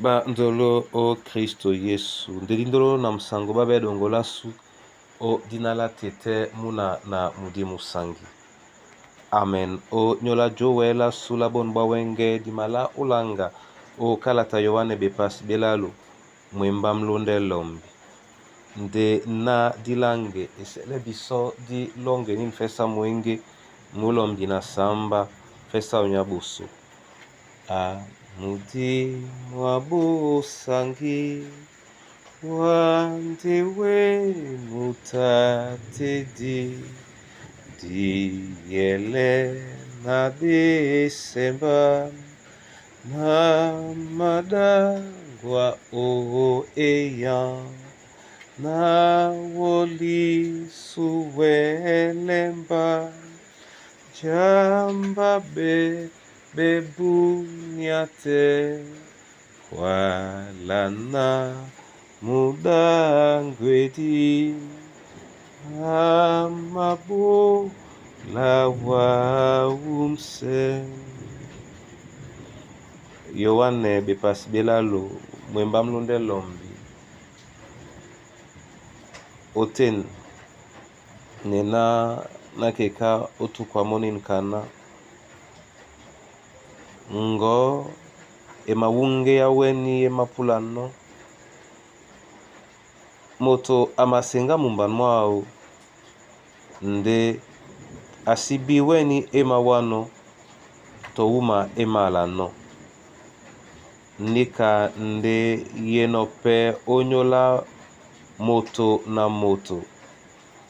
Bandolo o Kristo Yesu ndedi ndolo na musango babe dongolasu o dina la tete muna na mudi musangi. Amen. O nyola jowela sula bonu bwa wenge dimala ulanga o kalata Yoane bepasi belalu mwemba mlunde lombi. Nde na dilange esele biso di longe nini fesa mwenge mulombi na samba fesa onya boso. A mudi mwa bosangi wandewe mutatedi diyele na desemba na madangwa o eya na wolisuwelemba jamba be bebunyate kwalana mudangwedi amabola waumse. Yoane bepasi belalu mwemba mlunde lombi oten nena nakeka otukwa moni nkana ngo emawungeya weni emapulano moto amasenga mumbano mwao nde asibi weni emawanɔ to wuma emalanɔ nika nde yenɔ pɛ onyola moto na moto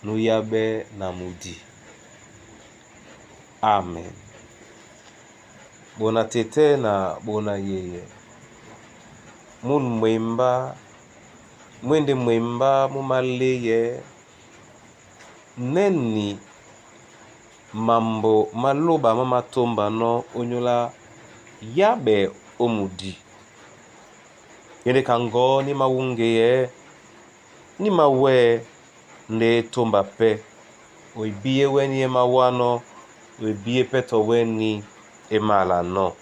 nuyabe na mudi. Amen. Bona tete na bona yeye munu mwemba mwende mwemba mumaleye neni mambo maloba ma matombano onyola yabe omudi yende ka ngo ni mawungeye ni mawe nde tomba pe oibiye weni emawanɔ oibiye pɛ tɔ weni emalanɔ.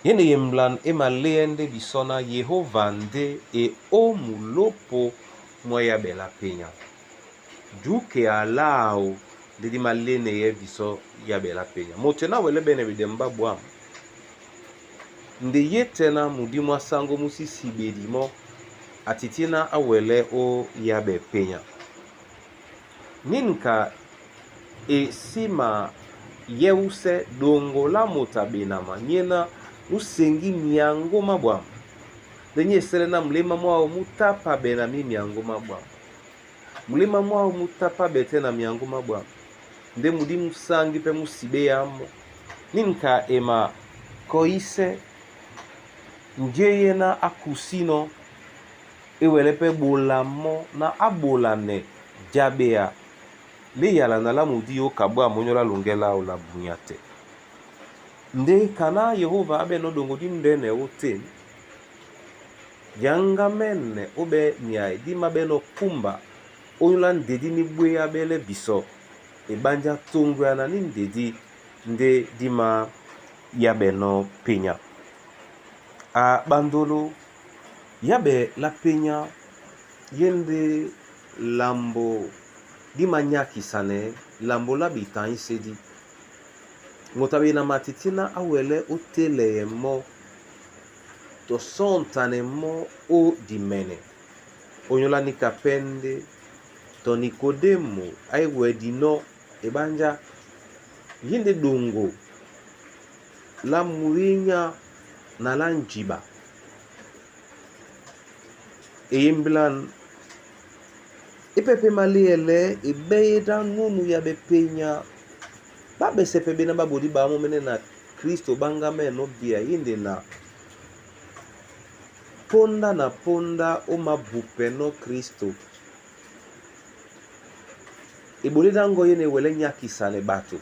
Yende yemblan emaleye nde bisɔ na Yehova nde e o mulopo mwa yabe la penya. Juke alao nde di malene ye biso yabe la penya. Moto na wele bene bidemba bwam. Nde ye tena mudi mwa sango musisi bedimo atitina awele o yabe penya. Ninka esima yeuse dongola moto abenama nyena musengi miango mabwama. Nde esele na mulema mwao mutapa be na mi miango mabwama. Mulema mwao mutapa be te na miango mabwama. Nde mudi musangi pe musibe yamo. Ninka ema koise njeye na akusino ewele pe bolamo na abolane jabea leyala na la mudi yo kabwa monyola longela ola bunya te. Nde kana Yehova abe no dongo di ndene o te yanga mene obe niai di mabe no kumba onyola ndedi ni bwe abele biso ebanja tongwe na ni ndedi nde dima yabe no penya. A bandolo yabe la penya yende lambo di manyakisane lambo la bitan isedi. Moto abe na matitina awele otele mo to sontane mo o dimene. Onyola ni kapende to Nikodemo aiwe dino ebanja yinde dongo la murinya na la njiba. Eyembilan epepe maliele ebeyeda nunu ya bepenya babesepe bena babodi bamo mene na Kristo bangame no bia yinde na ponda na ponda o mabupe no Kristo. Eboleda ngo yene wele nyakisa ne bato.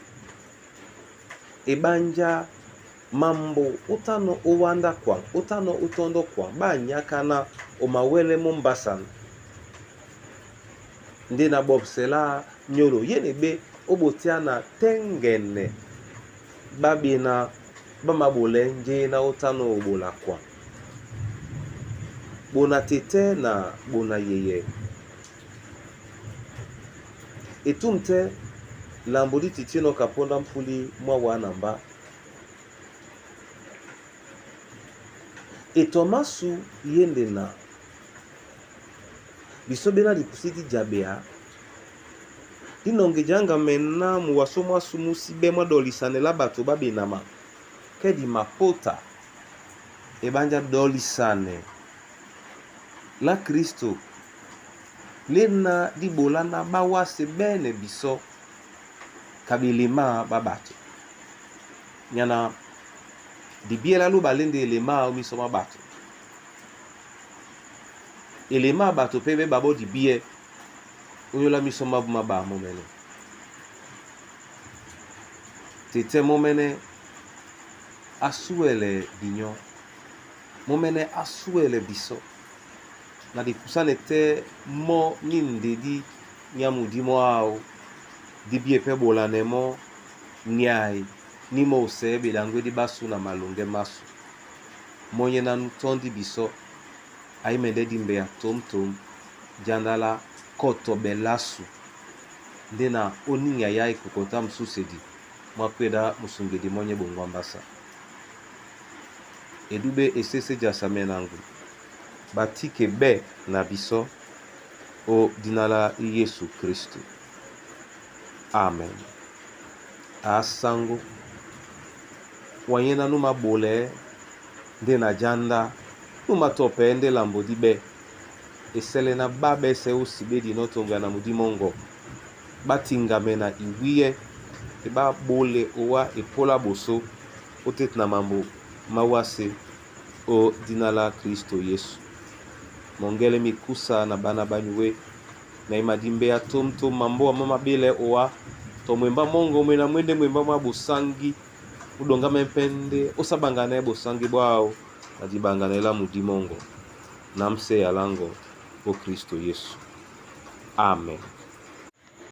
Ebanja mambo otano owanda kwa otano otondo kwa ba nyakana o mawele mombasan. Nde na bobsela nyolo yene be obotia na tengene babina Ɓá māɓolɛɛ́ njé ná ó tánɔ̄ oɓola kwaŋ. Ɓona tetɛ́ na ɓona yeyɛ. Etûm tɛ́ lambo dí titínɔ̄ ka póndá ḿpúlí mwá wǎ na mbá. Etɔ másu yé ndé na bisɔ́ ɓéná dipusí dí jabea, dí nɔŋgejǎŋgamɛn ná muwasó mwásū mú sí ɓɛ́ mwá ɗɔlisanɛ lá ɓato ɓá Benama kɛ́ di mapóta e ɓánjá ɗɔlisanɛ lá Kristo léná dí ɓolá ná ɓá wásē ɓɛ́nɛ bisɔ́ ka ɓelemâ ɓá ɓato. Nyana dibíɛ lá lóba lé ndé elemâ ó mísɔ má ɓato. Elemâ ɓato pɛ́ ɓɛ́ ɓaɓɔ́ dibíɛ ónyólá mísɔ mábū má ɓaa mɔ́mɛ́nɛ́. Tetɛ́ mɔ́mɛ́nɛ́ á súɛlɛ binyɔ́, mɔ́mɛ́nɛ́ á súɛlɛ bisɔ́ na dipusánɛ tɛ́ mɔ́ ní ndedí nyá mudímɔ áō díbíɛ pɛ́ ɓolanɛ mɔ́ nyay ní mɔ́ osɛɛ́ ɓeɗaŋgwédí ɓásū na malɔŋgɛ́ másū. Mɔ́ nyéná nú tɔ́ndi bisɔ́ ayímɛndɛ́ dímbeya tǒmtǒm janda lá kɔ́tɔɓɛ lásu ndé na ó nínya yá ekokon tá musúsedi mwá kwéda musungedi mɔ́ nyé ɓoŋgwámbásá. Edúɓɛ́ e sésé jasa mɛnaŋgo, ɓatíkɛ ɓɛ́ na bisɔ́ ó dína lá Yésu Kristo. Amen. Á sáŋgó wa nyéná nú māɓolɛɛ́ ndé na jándá nú matɔpɛɛ́ ndé lambo díɓɛ́ e sɛ́lɛ́ ná ɓá ɓɛ́sɛ̄ ó siɓé dinɔ́ toŋgo na mudí mɔ́ŋgɔ ɓá tiŋgamɛ na iwíyɛ́ e ɓá ɓólɛ owá epólá ɓosó ótéti na mambo má wásē ó dína lá Kristo Yésu. Mɔŋgɛ́lɛ́ mikúsa na ɓána ɓá nyuwé na e madímbéá tǒmtǒm mambóa má maɓélɛɛ́ owá tɔ mwembá mɔ́ŋgɔ mwe na mwé ndé mwembá mwá ɓosáŋgí mú ɗoŋgámɛ́ pɛ́ ndé ó sá ɓaŋganɛɛ́ ɓosáŋgí ɓwáō na diɓaŋganɛɛ́ lá mudí mɔ́ŋgɔ na mséya láŋgɔ ó Kristo Yésu. Amen.